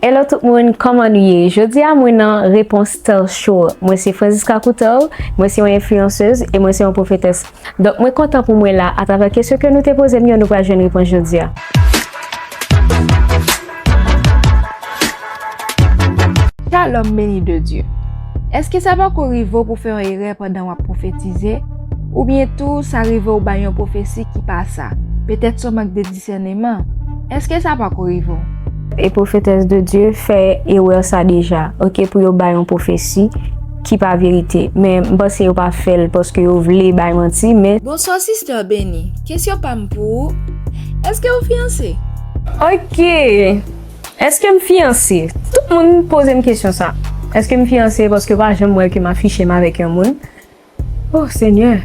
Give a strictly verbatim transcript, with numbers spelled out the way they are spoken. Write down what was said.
Hello tout moun, kòman nou ye? Jodi a mwen nan Repons Tell Show. Mwen se Francisca Coutel, mwen se yon enfliyansez e mwen se yon pwofetès. Donk mwen kontan pou mwen la atravè kesyon ke nou te poze m yo, nou pral jwenn repons jodi a. Shalom beni de Dye. Èske sa pako rive w pou fè yon erè pandan w ap pwofetize? Oubyen tou sa rive w bay yon pwofesi ki pa sa? Petèt se yon mank de disèneman. Èske sa pako rive w? E pwofetès de Dye fè erè sa deja, oke, pou yo bay yon pwofesi ki pa verite. Men m panse yo pa fè l paske yo vle bay manti, men Bonswa Sister Beni, kesyon pa m pou ou, èske ou fiyanse? Oke. Èske m fiyanse? Tout moun poze m kesyon sa. Èske m fiyanse paske yo pa janm wè ke m afiche m avèk yon moun? Oh Senyè.